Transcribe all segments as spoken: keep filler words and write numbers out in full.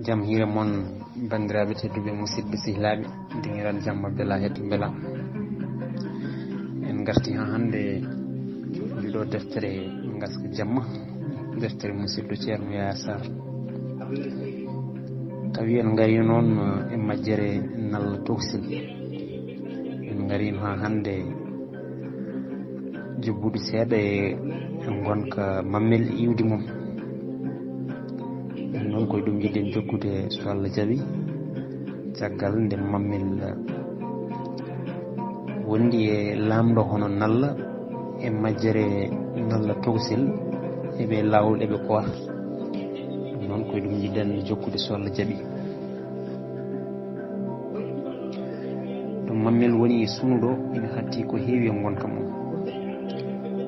Jam hiire mon, banndiraaɓe tedduɓe, musidɓe sehilaaɓe, dingiral jamma bela hetto bela. En ngarti haa hannde nduɗo deftere ngaska jamma, deftere musidɗo Ceerno Yaya Sarr. Tawi en ngari noon e majjere nalla toksil. En ngari haa hannde jubbude seeɗa e ngonka Mammel e iwdi mum. Ɗum noon koye ɗum njiɗen jokkude so Allah jaɓi. Caggal nde Mammel wondi e laamɗo hono nalla e majjere nalla tokosel, eɓe laawol eɓe koora. Ɗum noon koye ɗum njiɗen jokkude so Allah jaɓi. Ɗum Mammel woni e sunuɗo, ina hatti ko heewi e ngonka mum.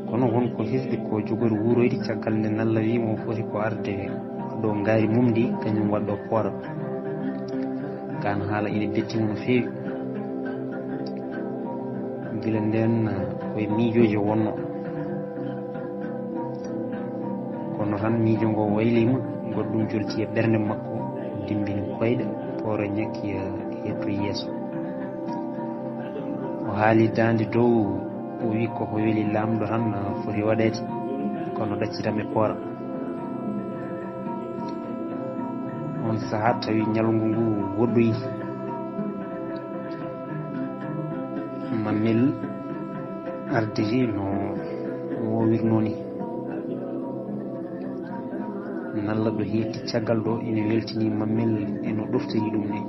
Kono won ko hesɗi ko jogori wuuroyde caggal nde nalla wi mo foti ko arde ɗo ngaari mum ndi, kañum waɗɗo koora. Kan haala ina betti mo no feewi. Gila nden koye miijooji wonno. Kono tan miijo ngo waylima, goɗɗum jolti e ɓernde makko, dimbini koyɗe, pooro ñakki e yetto yeeso. O haali daande dow, o wi koko weli laamɗo tan foti waɗeede, kono ɗaccitam e koora. On sahaa tawi ñalngu ngu woɗɗoyi. Mammel ardiri no woowirnoo ni. Nalla ɗo heetti caggal ɗo ina weltini Mammel e no ɗoftori ɗum ni.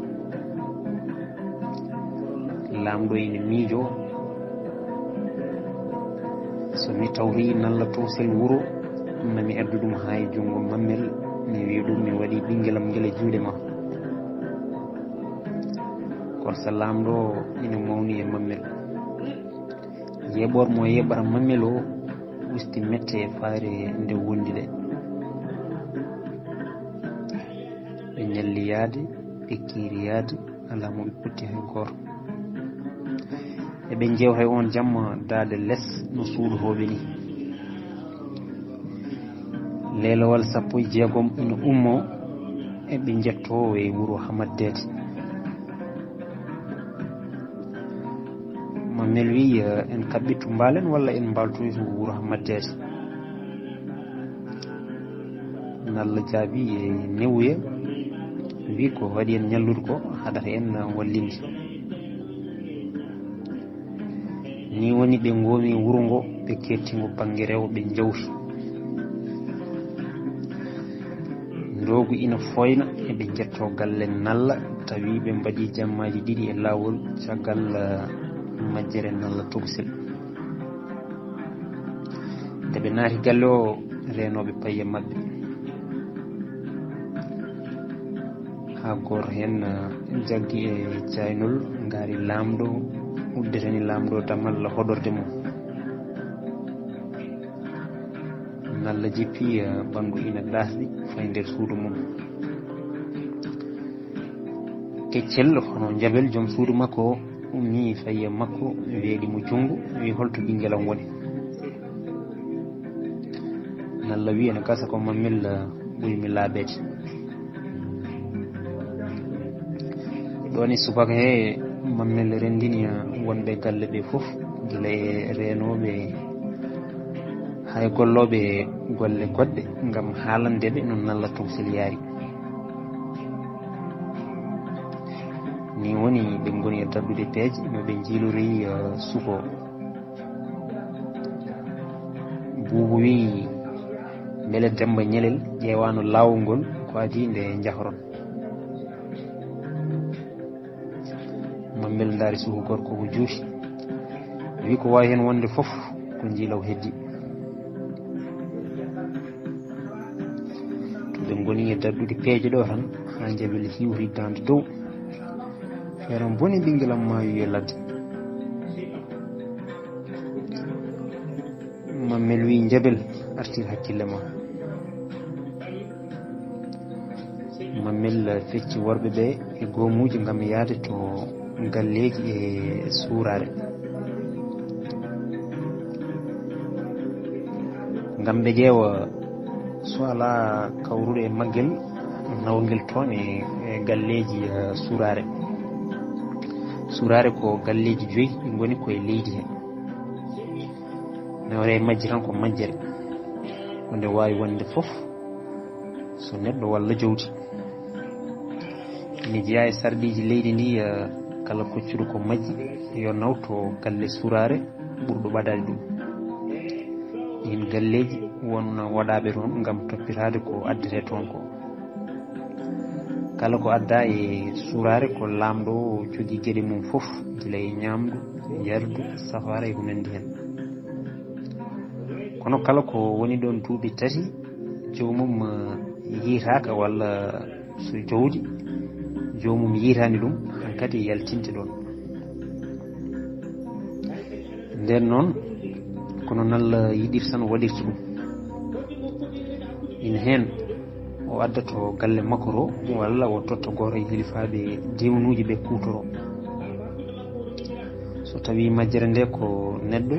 Laamɗo ina miijo, so mi tawri nalla tokosel wuro, na mi addu ɗum haa e junngo Mammel, mi wiya ɗum mi waɗi ɓinngelam ngel e juuɗe ma. Kono so laamɗo ina mawni e Mammel. Yeeɓor mo yeeɓara Mammel o usti mette e faayre nde wondi ɗe. Ɓe ñalli yaade, ɓe kiiri yaade, alaa mo ɓe potti hay gooto. Eɓe njeewa hay on jamma daade les no suuɗotooɓe ni. Leelowal sappo e jeegom ina ummo, eɓe njettoo e wuro Hamaddeede. Mammel wi, eh, en kaɓɓittu mbaalen walla en mbaltoytu wuro Hamaddeede? Nalla jaabi e newuya, wi ko waɗi en ñallude ko haɗata en wallinde. Ni woni ɓe ngoomi wuro ngo, ɓe ketti ngo bannge rewo, ɓe njawti. Ndoogu ina fooyna, eɓe njettoo galle nalla, tawi ɓe mbaɗi jammaaji ɗiɗi e laawol caggal, eh, majjere nalla tokosel. Nde ɓe naati galle o, reenooɓe payi e maɓɓe. Haa gooto heen, eh, jaggi e jaaynol, ngaari laamɗo, udditani laamɗo damal hoɗorde mum. Nalla jippi, eh, ɓanndu ina ɗaasɗi, fayi nder suudu mum. Keccel hono njaɓel joom suudu makko o, ummi fayi e makko, weeɗi mo junngo, wi, "Holto ɓinngelam woni?" Nalla wi, "Ene gasa ko Mammel, eh, ɓuri mi laaɓeede." Ɗoon e subaka he, Mammel renndini wonɓe galle ɓe fof, gila e reenooɓe, hay gollooɓe golle goɗɗe, ngam haalande ɓe no nalla tokosel yaari. Ni woni ɓe ngoni e daɗɗude peeje, no ɓe njiilori, eh, suko. Buubu wi, "Mbele Demba Ñelel ƴeewaano laawol ngol, ko adii nde njahron?" Mammel ndaari suudu gorko ko juuti. Wi, "Ko waawi heen wonde fof, ko njiilaw heddi." To ɓe ngoni e daɗɗude peeje ɗo tan, haa njaɓel hiwri daande dow. Feere boni ɓinngelam maayi yo ladde. Mammel wi, "Njaɓel, artir hakkille ma." Mammel fecci worɓe ɓe e goomuuji ngam yahde to galleeji e suuraare. Ngam ɓe ƴeewa so alaa kawruɗo e maggel, Nawgel toon e, e galleeji, eh, suuraare. Suuraare ko galleeji joyi ɗi ngoni koye leydi he. Nawre e majji tan ko majjere. Ko nde waawi wonde fof, so neɗɗo walla jawdi. Ina jeyaa e sarɗiiji leydi ndi, eh, kala koccuɗo ko majji, yo naw to galle suuraare ɓurɗo ɓadaade ɗum. Ɗiin galleeji won waɗaaɓe toon ngam toppitaade ko addetee toon ko. Kala ko addaa e suuraare ko laamɗo o jogii geɗe mum fof, gila e ñaamdu, yardu, safaara e ko nanndi heen. Kono kala ko woni ɗoon duuɓi tati, joomum, eh, yiytaaka walla so jawdi, joomum yiytaani ɗum, hankadi yaltinte ɗoon. Ndeen noon, kono nalla yiɗirta no waɗirta ɗum. Ina heen o adda to galle makko to, walla o totta gooto e hilifaaɓe diiwanuuji ɓe kuutoroo. So tawii majjere nde ko neɗɗo,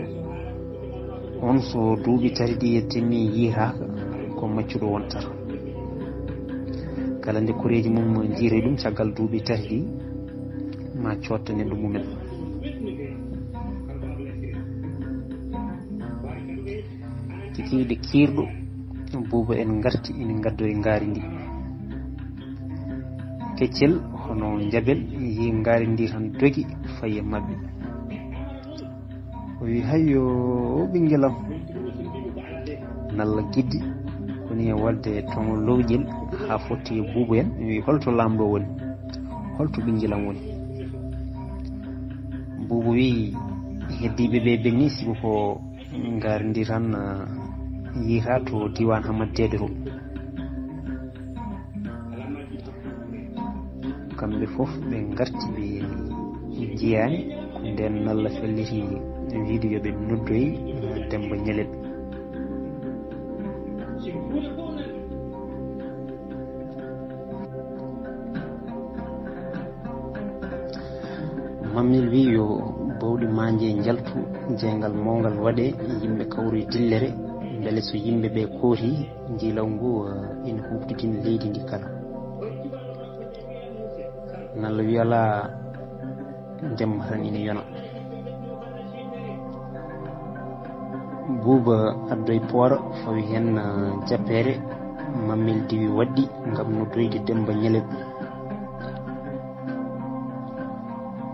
on so duuɓi tati ɗi timmii yiytaaka, ko maccuɗo wontata. Kala nde koreeji mum njiiri ɗum caggal duuɓi tati ɗi, ma cootta neɗɗo mumen. Kikiiɗe kiirɗo, Buuba en ngarti, ina ngaddori ngaari ndi. Keccel, hono njabel, yii ngaari ndi tan dogi, fayi e maɓɓe. O wi, "Hayyo, ɓinngel am." Nalla giddi, koni e waɗde toŋo lowƴel haa fotti e Buuba en. O wi, "Holto laamɗo woni? Holto ɓinngel am woni?" Buuba wi, "Heddiiɓe ɓe ɓenni, sibu ko ngaari ndi tan, ah, yiyta to diiwaan Hammat Deede to." Kamɓe fof ɓe ngarti, ɓe njiyaani, ko ndeen Nalla felliti wiide yo ɓe noddoy, eh, Demmba Ñalel. Mammel wi yo bawɗi maanje njaltu, jeyngal mawngal waɗe, yimɓe kawroy dillere, mbele so yimɓe ɓe kooti, njiylaw ngu, eh, ina huuɓtidina leydi ndi kala. Nalla wi alaa, Demmba tan ina yona. Buuba addoy poora, fawi heen, eh, jappeere, Mammel diwi waɗɗi ngam noddoyde Demmba Ñalel.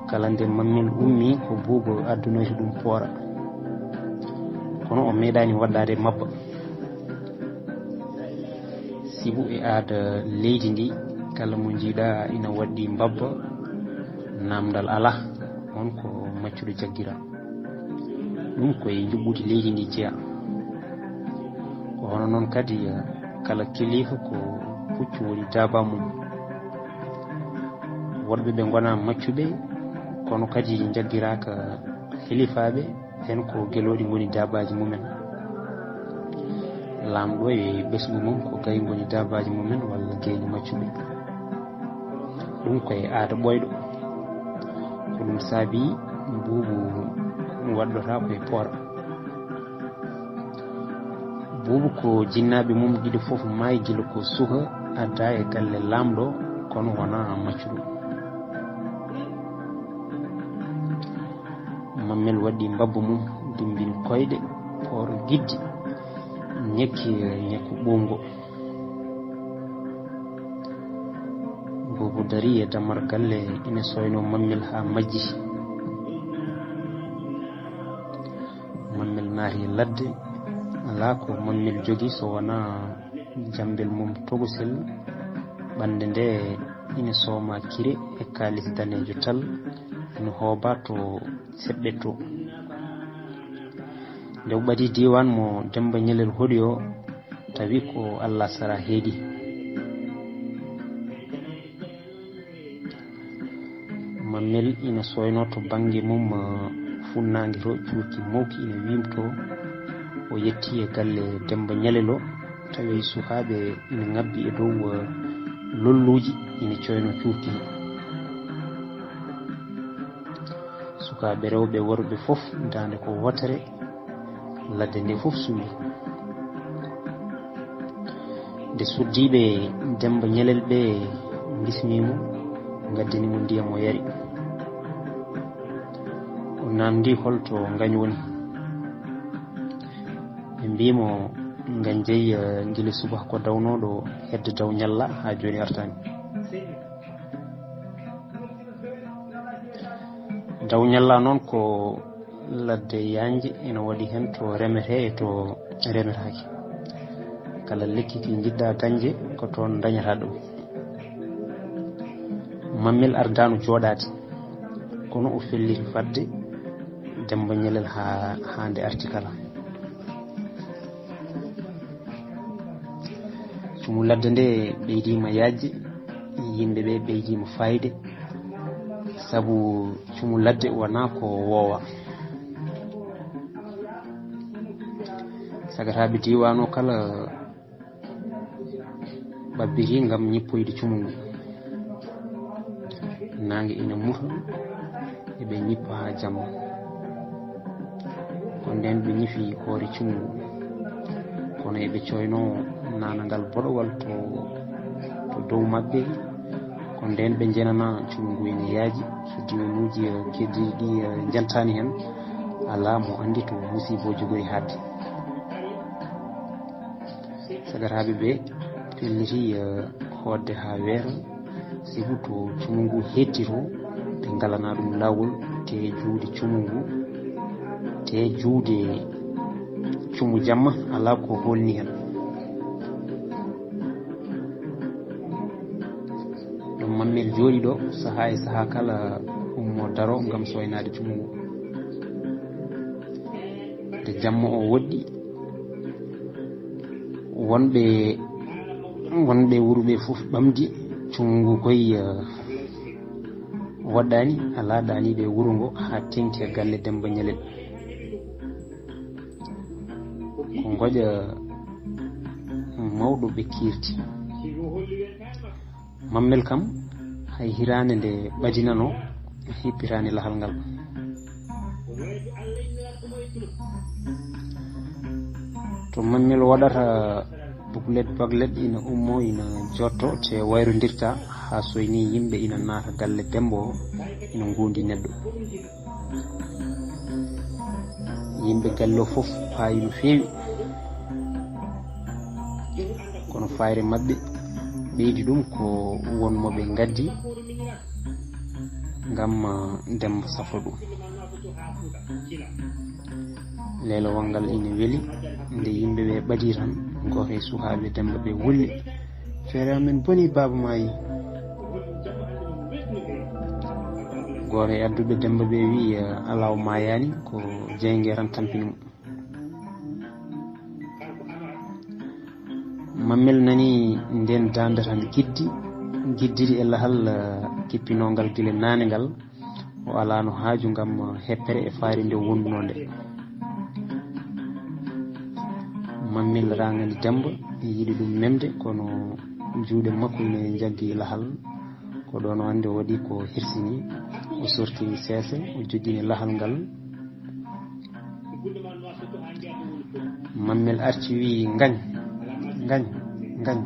Kala nde Mammel ummi, ko Buuba addunoyta ɗum poora. Kono o meeɗaani waɗɗaade mabba. Sibu e aada leydi ndi, kala mo njiiɗa ina waɗɗi mbabba, naamndal alaa, on ko maccuɗo jaggira. Ɗum ko e njuɓɓudi leydi ndi jeyaa. Ko hono noon kadi, kala kilifa ko puccu woni daaba mum. Woɗɓe ɓe ngona maccuɓe, kono kadi njaggiraaka hilifaaɓe, heen ko gelooɗi ngoni daabaaji mumen. Laamɗo e ɓesngu mum ko gayi ngoni daabaaji mumen walla geyni maccuɓe. Ɗum ko e aada ɓooyɗo. Ko ɗum saabi Buubu waɗɗotaako e poora. Buubu ko jinnaaɓe mum ɗiɗo fof maayi gila ko suka adda e galle laamɗo, kono wonaa maccuɗo. Mammel waɗɗi mbabba mum, dimmbini koyɗe, pooro giddi, ñekki ñekku ɓuuɓngo. Buubu darii e dammal galle, ina sooynoo Mammel haa majji. Mammel naati e ladde, alaa ko Mammel jogii so wonaa jammbel mum tokosel, ɓannde nde ina soomaa kire e kaalis daneejo tal, ina hoobaa to seɓɓe to. Nde o ɓadii diiwaan mo Demmba Ñalel hoɗi o, tawi ko Alla sara heedi. Mammel ina sooynoo to bannge mum, eh, funnaange to, cuurki mawki ina wiimtoo. O yettii e galle Demmba Ñalel o, tawi sukaaɓe ina ŋabbi e dow, eh, lolluuji, ina cooynoo cuurki he. Sukaaɓe rewɓe e worɓe fof, daande ko wootere, ladde nde fof suuɗii. Nde suddiiɓe Demmba Ñalel ɓee mbismii mo, ngaddani mo ndiyam o yari. O naamndii hol to ngañ woni. Ɓe mbii mo, ngañ jeyi, eh, gila subaka ko dawnooɗo hedde daw ñalla haa jooni artaani. Daw ñalla noon ko ladde yaajnde, ina waɗi heen to remetee e to remetaake. Kala lekki ki njiɗɗa dañde, ko toon dañata ɗum. Mammel ardaano jooɗaade, kono o felliti fadde Demmba Ñalel haa, haa nde arti kala. Cumu ladde nde ɓeydiima yaajde, yimɓe ɓe ɓeydiima faayde, sabu cumu ladde wonaa ko woowa. Sagataaɓe diiwaan o kala ɓabbiti ngam ñippoyde cumu ngu. Naange ina muta, eɓe ñippa haa jamma. Ko ndeen ɓe ñifi hoore cumu ngu. Kono eɓe cooynoo naanangal boɗowal to, to dow maɓɓe. Ko ndeen ɓe njenanaa cumu ngu ina yaaji, so diiwanuuji, eh, keddiiɗi ɗi, eh, njentaani heen, alaa mo anndi to musiiba o jogori haaɗde. Sagataaɓe ɓe pellitii, eh, hootde haa weeta, sibu to cumu ngu heedti to, ɓe ngalanaa ɗum laawol, te juuɗe cumu ngu, te juuɗe cumu jamma alaa ko hoolni heen. Ɗum Mammel jooɗii ɗo, sahaa e sahaa kala ummo daro ngam sooynaade cumu ngu. Nde jamma o woɗɗi, wonɓe, wonɓe wuro ɓe fof ɓamdi cumu ngu koy, eh, woɗɗaani, alaa ɗaaniiɓe wuro ngo haa teeŋti e galle Demmba Ñalel. Ko ngoƴa mawɗo ɓe kiirti. Mammel kam, hay hiraande nde ɓadinanoo, hippitaani lahal ngal. To Mammel waɗata buklet baglet, ina ummoo, ina jooɗtoo, te wayrondirta haa soynii yimɓe, ina naata galle Demmba o, ina nguundi neɗɗo. Yimɓe galle o fof paayi no feewi. Kono fayre maɓɓe ɓeydi ɗum ko won mo ɓe ngaddi ngam, ah, Demmba safra ɗum. Leelowal ngal ina weli, nde yimɓe ɓe ɓadii tan, gooto e suhaaɓe Demmba ɓe wulli. Feere amen boni, baaba maayi. Gooto e adduɓe Demmba ɓe wi, eh, alaa o maayaani, ko jeynge tan tampini mo. Mammel nani ndeen daande tan giddi, giddiri e lahal, eh, kippinoongal gila naane ngal. O alaano haaju ngam heppere e fayre nde wondunoo nde. Mammel raŋani Demmba, yiɗi ɗum memde, kono juuɗe makko ine njaggi lahal. Ko ɗoon o anndi o waɗi ko hirsini, o sortini seese, o joƴƴini lahal ngal. Mammel arti, wi, ngañ, ngañ, ngañ.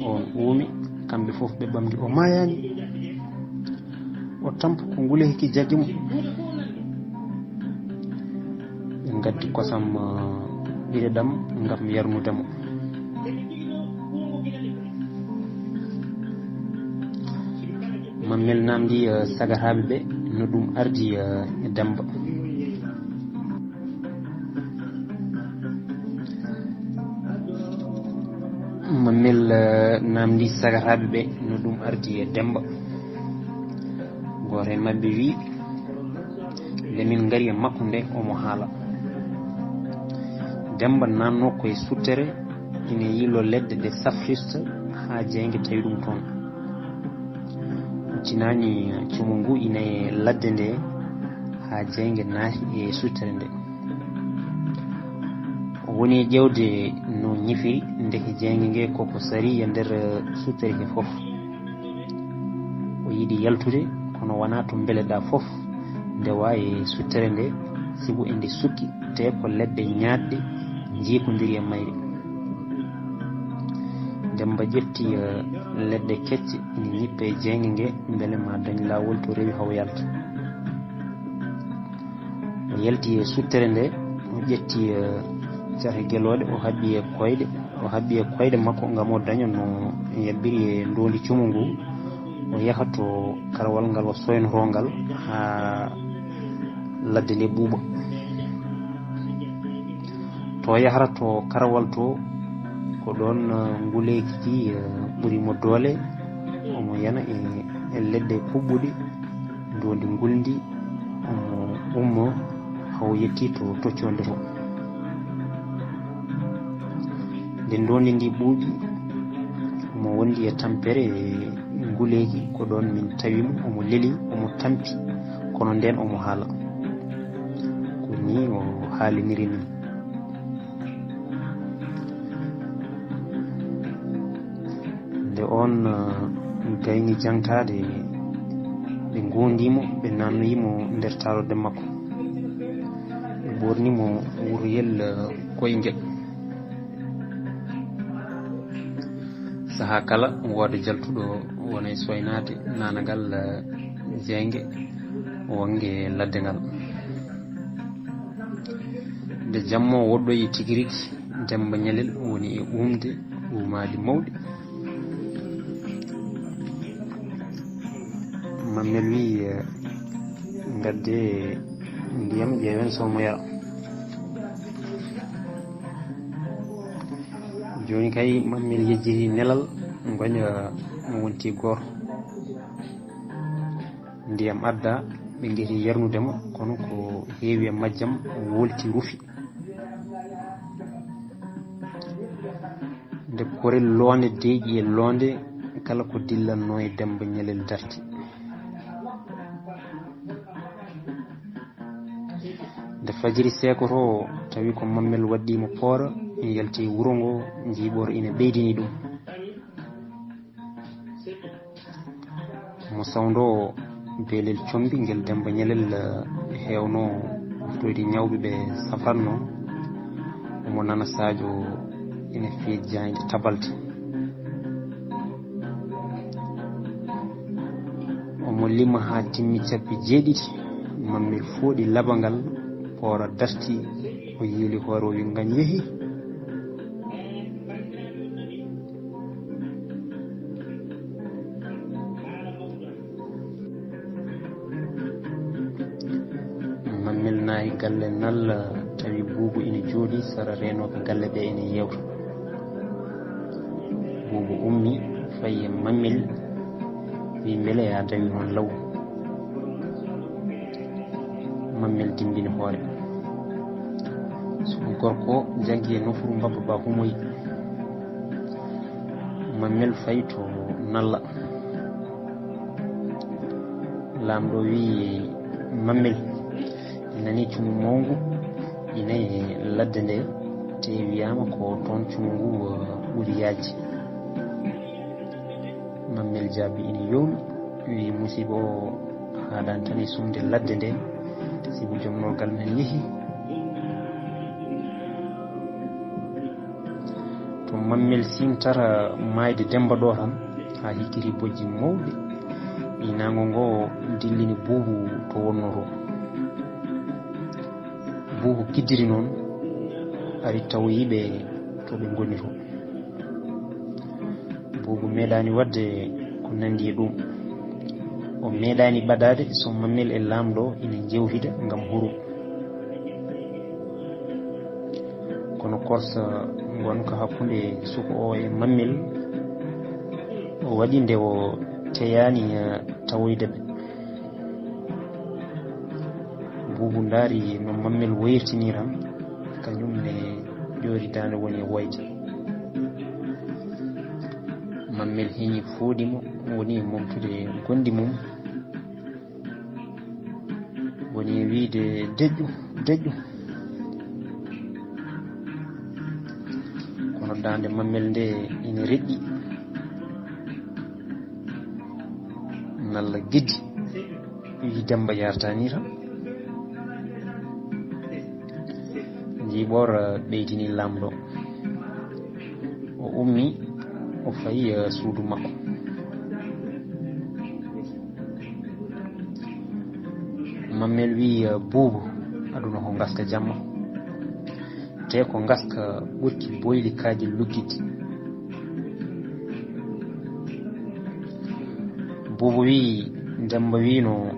On uumi, kamɓe fof ɓe ɓamdi, o maayaani. O tampa ko nguleyki jaggi mo. Ɓe ngaddi kosam, ah, ɓireɗam ngam yarnude mo. Mammel namndi, eh, sagataaɓe ɓe no ɗum ardi, eh, e Demmba. Mammel, eh, namndi sagataaɓe ɓe no ɗum ardi e Demmba. Gooto e maɓɓe wi, nde min ngari e makko nde, omo haala. Demmba naatno ko e suttere, ina yiilo leɗɗe ɗe safrirta haa jeynge tawi ɗum toon. Tinaani cumu ngu ina e ladde nde haa jeynge naati e suttere nde. O woni e ƴeewde no ñifiri, ndeke jeynge nge koko sari e nder suttere he fof. O yiɗi yaltude, kono wonaa to mbeleɗaa fof, ndewa e suttere nde, sibu e nde sukki, te ko leɗɗe ñaaɗɗe njiikondiri e mayre. Demmba ƴetti, eh, leɗɗe kecce ina ñippe e jeynge nge, mbele ma dañ laawol to rewi haw yalta. O yalti e suttere nde, o ƴetti, eh, cate gelooɗe, o haɓɓi e koyɗe, o haɓɓi e koyɗe makko ngam o daña no yaɓɓiri e ndoondi cumu ngu, o yaha to karawal ngal o soynotoo ngal haa ladde nde ɓuuɓa. To yahata to karawal to, ko ɗoon, eh, nguleeki ki, eh, ɓuri mo doole, omo yana e, e leɗɗe kuɓɓuɗe, ndoondi ngulndi, omo ummo haa o yetti to toccoonde to. Nde ndoondi ndi ɓuuɓi, omo wondi e tampere nguleeki, ko ɗoon min tawi mo, omo leli, omo tampi, kono ndeen omo haala. Ko nii o haaliniri min. Nde oon, eh, gayni jaŋtaade, ɓe ngoondii mo, ɓe naannoyi mo nder taarodde makko. Ɓe ɓoorni mo wuroyel, eh, koyngel. Sahaa kala, wooda jaltuɗo wona e soynaade naanagal, eh, jeynge wonnge ladde ngal. Nde jamma woɗɗoyi tigi rigi, Demmba Ñalel woni e uumde uumaaji mawɗi. Mammel wiyi, eh, ngadde ndiyam ƴeewen so mo yara. Jooni kay Mammel yejjiti nelal, ngoña mo wonti gooto. Ndiyam adda, ɓe ngeti yarnude mo, kono ko heewi e majjam wolti rufi. Nde korel loonde deeƴi e loonde, kala ko dillanno e Demmba Ñalel darti. Nde fajiri seekotoo, tawi ko Mammel waɗɗii mo poora, yalti e wuro ngo, njiiɓor ina ɓeydini ɗum. Mo sawndo beelel combi ngel Demmba Ñalel, eh, heewno woftoyde ñawɓe ɓe safranno, omo nana Sadio ina fiya jaaynde tabalde. Omo lima haa timmi cappi jeeɗiɗi, Mammel fooɗi labangal, poora darti, o yiili hoore, o wi, "Ngañ yehi." Mammel naahi galle nal, tawi Buubu ina jooɗii sara reenooɓe galle ɓe ina yeewta. Buubu ummi, fayi e Mammel, wi, "Mbele a dawi hoon law?" Mammel dimbini hoore. Suka gorko jaggi e nofuru mbabba ba humoyi. Mammel fayi to nalla. Laamɗo wi, "Mammel, nani cumu mawngu ina e ladde nde, te wiyaama ko toon cumu ngu, uh, ɓuri yaajde." Mammel jaabi ina yoomi, wi, "Musiiba o haaɗaani tan e sumde ladde nde, sibu joom norgal men yehi." To Mammel siimtata maayde Demmba ɗo tan, haa hikkiti bojji mawɗi, ɓiynaago ngo dillini Buubu to wonnoo to. Buubu kiddiri noon, ari tawoyi ɓe to ɓe ngoni to. Buubu meeɗaani waɗde ko nanndi e ɗum. O meeɗaani ɓadaade so Mammel e Laamɗo ina njeewtida ngam huru. Kono korsa ngonka hakkunde suka o e Mammel, o waɗi nde o teyaani, eh, tawoyde ɓe. Buubu ndaari no Mammel woyirtini tan, kañum ne ƴoori daande woni e woyde. Mammel heñi fooɗi mo, woni e momtude gonɗi mum, woni e wiyde, "Deƴƴu, deƴƴu." Kono daande Mammel nde ina reƴƴi, nalla giddi, wi, "Demmba yarta ni tan." Ɓoor ɓeydini laamɗo. O ummi, o fayi, eh, suudu makko. Mammel wi, eh, "Buubu, aduna ko ngaska jamma. Te ko ngaska ɓurti boyli kaaji luggiti." Buubu wi, "Demba wino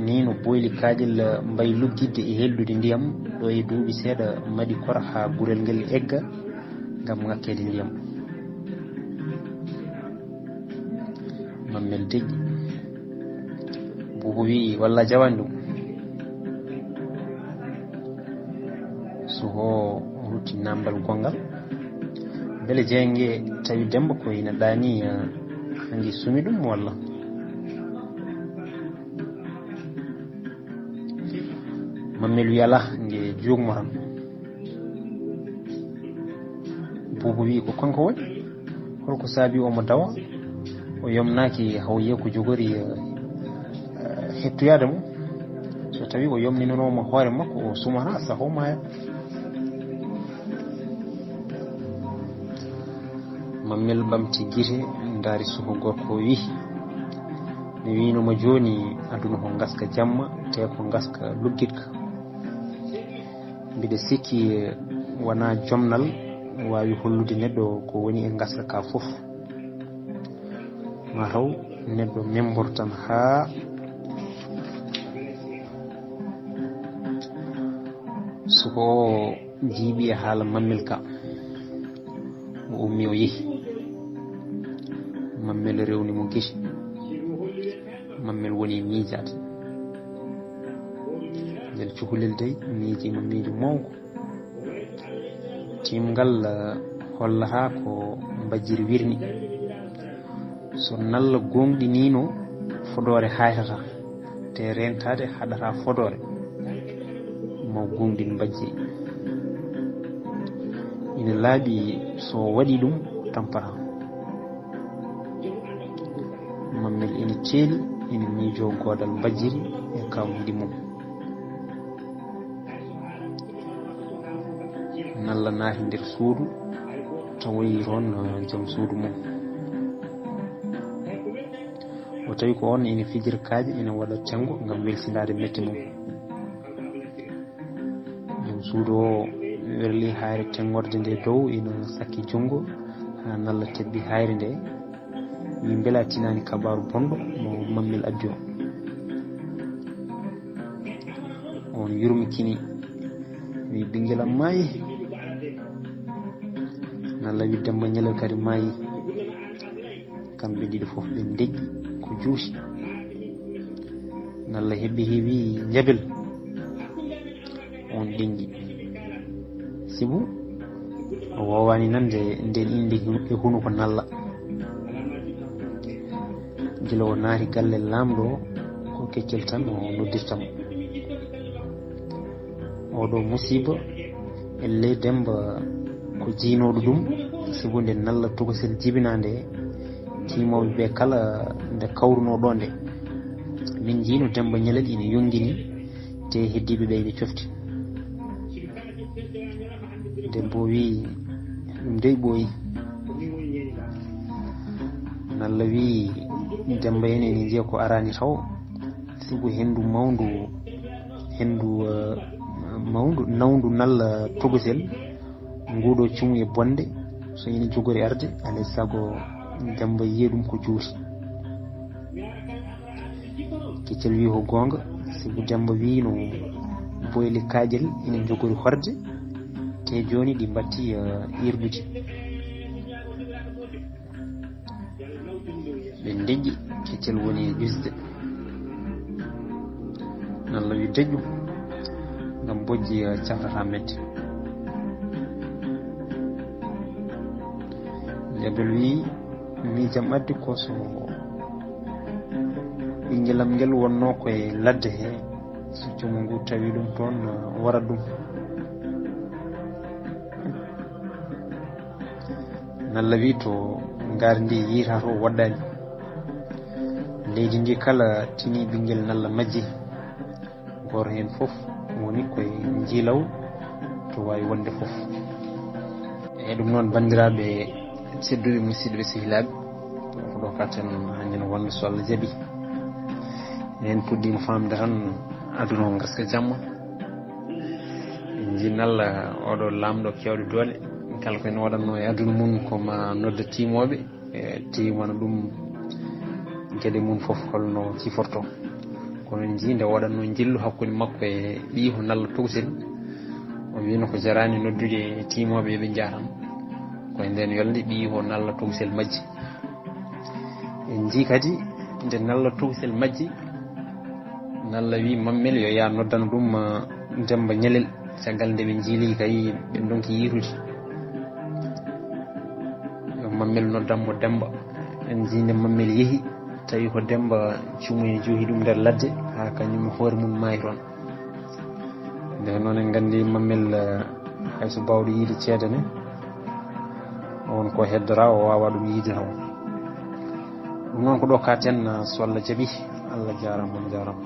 ni no boyli kaajel mbayi luggidde e hellude ndiyam, ɗo e duuɓi seeɗa maɗi kora haa gurel ngel egga ngam ŋakkeede ndiyam." Mammel deƴƴi. Buubu wi, "Walla jawani ɗum?" Soho rutti namdal gongal. Mbele jeynge tawi Demba ko ina ɗaani, eh, hangi sumi ɗum walla? Mammel wi, "Alaa, nge juugmo tan." Buubu wi, "Ko kanko woni? Holko saabi omo dawa? O yomnaaki hawye ko jogori, eh, eh, hettoyaade mo. So tawi o yomninanoo mo hoore makko, o sumata saho maaya." Mammel ɓamti gite, ndaari suko gorko o wi, "Mi wino ma jooni, aduna ko ngaska jamma, te ko ngaska luggitka. Mbiɗa sikki wonaa jomnal waawi hollude neɗɗo ko woni e ngaska ka fof. Mataw neɗɗo membortan haa." Suko o jiiɓi e haala Mammel ka. O ummi, o yehi. Mammel rewni mo gite. Mammel woni e miijaade. Ngel cukalel dey miiji mo miijo mawngo. Tiimngal, eh, hollata ko mbajjiri wirni. So nalla gooŋɗiniino, fodoore haytata, te reentaade haɗata fodoore. Mo gooŋɗin mbajjiri. Ina laaɓi so waɗi ɗum, tampata. Mammel ina ceeli, ina miijoo goodal mbajjiri e kawniiɗi mum. Nalla naati nder suudu, tawoyi toon, eh, joom suudu mum. O tawi ko oon ina fijira kaaƴe, ina waɗa tenngo ngam welsindaade mette mum. Joom suudu o werli hayre tenngorde nde dow, ina sakki junngo haa nalla tebbi hayre nde. Wi, "Mbela a tinaani kabaaru bonɗo mo Mammel addi o?" On yurmikini, wi, "Ɓinngel am maayi." Nalla wi, "Demba Ñalel kadi maayi." Kamɓe ɗiɗo fof ɓe ndeƴƴi ko juuti. Nalla heɓi heewi njabel. On ɗenƴi. Sibu o woowaani nande nden innde e hunuko Nalla. Gila o naati galle laamɗo o, ko keccel tan o noddirta mo. Oɗo musiiba, elle Demba ko jiinooɗo ɗum, sibu nde Nalla tokosel jibinaa nde, tiimooɓe ɓe kala nde kawrunoo ɗo nde. Min njiino Demba Ñalel ina yonngini, te heddiiɓe ɓe ina cofti. Debbo o wii, "Ɗum dey ɓooyi." Nalla wii, "Demba en ene njiya ko araani taw, sibu henndu mawndu, henndu, eh, mawndu, nawndu Nalla tokosel, nguuɗo cumu e bonde, so ene jogori arde, alay sago Demba yiya ɗum ko juuti." Keccel wii, "Ko goonga, sibu Demba wiino boyle kaaƴel ina njogori horde, te jooni ɗi mbatti, eh, irdude." Ɓe ndeƴƴi, keccel woni e ƴusde. Nalla wii, "Deƴƴu, ngam bojji, eh, cafrata mette." Jabel wii, "Miijam addi ko so ɓinngelam ngel wonnoo koye ladde he, so cumu ngu tawi ɗum toon, wara ɗum." Nalla wii, "To ngaari ndi yiita to woɗɗaani. Leydi ndi kala tini ɓinngel Nalla majji. Gooto heen fof woni koye njiilaw." Ko waawi wonde fof. E ɗum noon, banndiraaɓe tedduɓe, musidɓe, sehilaaɓe, ko ɗo katen hannde no wonde, so Allah jaɓi. En puɗɗiima faamde tan aduna o ngaska jamma. En njii nalla oɗo laamɗo keewɗo doole, kala ko en waɗatno e aduna mum ko ma nodda tiimooɓe, e tiimana ɗum geɗe mum fof holno ciforto. Kono en njii nde waɗatno njillu hakkunde makko e ɓiy o nalla tokosel, o wiino ko jaraani noddude tiimooɓe yo ɓe njaram. Ko e nden yolnde ɓiy o nalla tokosel majji. En njii kadi nde nalla tokosel majji, nalla wi Mammel yo yaa noddana ɗum, ah, Demba Ñalel. Caggal nde ɓe njiili kay, ɓe ndonki yiitude. Yo Mammel noddan mo Demba. En njii nde Mammel yehi, tawi ko Demba cumu e joohi ɗum nder ladde, haa kañum e hoore mum maayi toon. Nde noon en nganndi Mammel, eh, hay so baawɗo yiide ceede ne, on ko heddora, o waawa ɗum yiide taw. Ɗum noon ko ɗo katen, eh, so Allah jaɓi. Allah jaaraama, on jaaraama.